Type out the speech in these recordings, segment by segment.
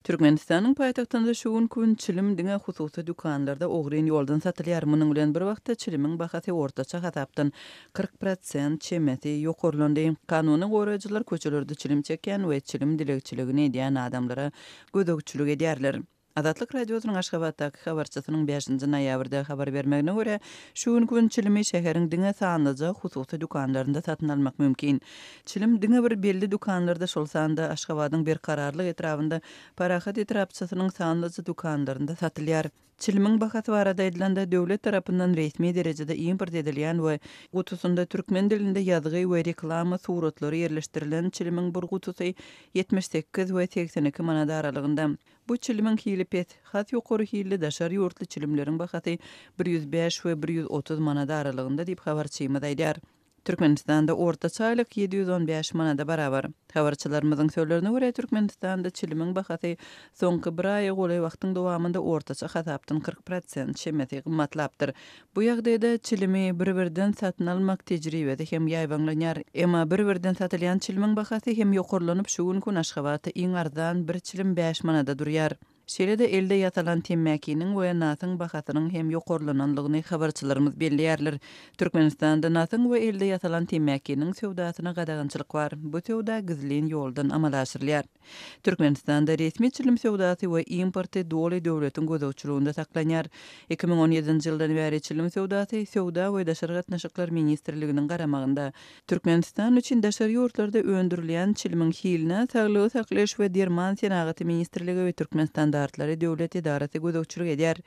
Türkmenistanyň paýtagtynda şu günki gün çilim diňe hususy dükanlarda ogryn ýoldan satylýar. Munuň bilen bir wagtda çilimiň bahasy ortaça hasapdan 40 prosent çemesi ýokarlandy. Kanuny goraýjylar köçelerde çilim çekýän we çilim dilegçiligini edýän adamlara gözegçilik edýärler. Azatlyk Radiosynyň Aşgabatdaky habarçysynyň bäşinji noýabrda habar bermegine görä, şu günki gün çilimi şäheriň diňe sanlyja hususy dükanlarynda satyn almak mümkin. Çilim diňe bir belli dükanlarda, şol sanda Aşgabadyň Berkararlyk etrabynda Parahat etrapçasynyň sanlyja dükanlarynda satylýar. Çilimiň bahasy barada aýdylanda, döwlet tarapyndan resmi derejede import edilýän we gutusynda türkmen dilinde ýazgy we reklama suratlary ýerleşdirilen çilimiň bir gutusy 78 we 82 manat aralygynda. Bu çilimiň hili pes. Has ýokary hilli daşary ýurtly çilimleriň bahasy 105 we 130 manat aralygynda diýip, habarçymyz aýdýar. Türkmenistanda ortaça aýlyk 715 manada barabar. Habarçylarymyzyň sözlerine görä, Türkmenistanda çilimiň bahasy soňky bir aýa golaý wagtyň dowamynda ortaça hasapdan 40 prosent çemesi gymmatlapdyr. Bu ýagdaýda çilimi bir-birden satyn almak tejribesi hem ýaýbaňlanýar. Emma bir-birden satylýan çilimiň bahasy hem ýokarlanyp, şu günki gün Aşgabatda iň arzan bir çilim bäş manada durýar. Şeýle-de elde ýasalan temmäkiniň we nasyň bahasynyň hem ýokarlanandygyny habarçylarymyz belleýärler. Türkmenistanda nasyň we elde ýasalan temmäkiniň söwdasyna gadagançylyk bar. Bu söwda gizlin ýoldan amala aşyrylýar. Türkmenistanda resmi çilim söwdasy we importy doly döwletiň gözegçiliginde saklanýar. 2017-nji ýyldan bäri çilim söwdasy Söwda we daşary gatnaşyklar ministrliginiň garamagynda. Türkmenistan üçin daşary ýurtlarda öndürilýän çilimiň hiline Saglygy saklaýyş we derman senagaty ministrligi we Türkmenstandartlary döwlet edarasy gözegçilik edýär.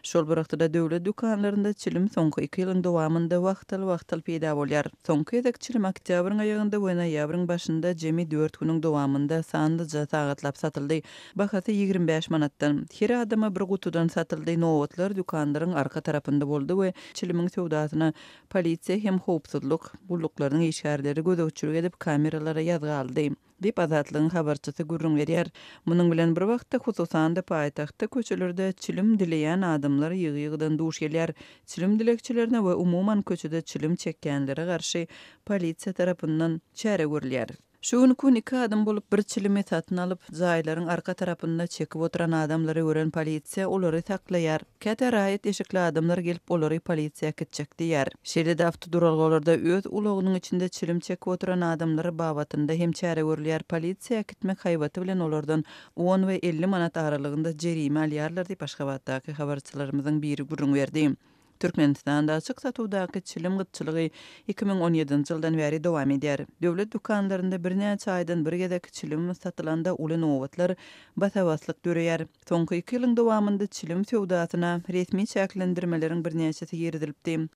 Şol bir wagtda-da döwlet dükanlarynda çilim soňky iki ýylyň dowamynda wagtal-wagtal peýda bolýar. Soňky gezek çilim oktýabryň aýagynda we noýabryň başynda jemi dört günüň dowamynda sanlyja sagatlap satyldy. Bahasy 25 manatdan. Her adama bir gutudan satyldy. Nobatlar dükanlaryň arka tarapynda boldy we çilimiň söwdasyna Polisiýa hem howpsuzlyk gulluklarynyň işgärleri gözegçilik edip, kameralara ýazga aldy, diýip, Azatlygyň habarçysy gürrüň berýär. Munuň bilen bir wagtda, hususan-da, paýtagtda köçelerde çilim dileýän adamlar ýygy-ýygydan duş gelýär. Çilim dilegçilerine we umuman köçede çilim çekýänlere garşy polisiýa tarapyndan çäre görülýär. Şu günki gün iki adam bolup bir çilimi satyn alyp, jaýlaryň arka tarapynda çekip oturan adamlary gören polisiýa olary saklaýar. Käte raýat eşikli adamlar gelip olary polisiýa äkitjek diýýär. Şeýle-de awtoduralgalarda öz ulagynyň içinde çilim çekip oturan adamlar babatynda hem çäre görülýär, polisiýa äkitmek haýbaty bilen olardan on we 50 manat aralygynda jerime alýarlar diýip, Aşgabatdaky habarçylarymyzyň biri gürrüň berdi. Türkmenistanda açyk satuwdaky çilim gytçylygy 2017-nji ýyldan bäri dowam edýär. Döwlet dükanlarynda birnäçe aýdan bir gezek çilim satylanda uly nobatlar, basa-baslyk döreýär. Soňky iki ýylyň dowamynda çilim söwdasyna resmi çäklendirmeleriň birnäçesi girizilipdi.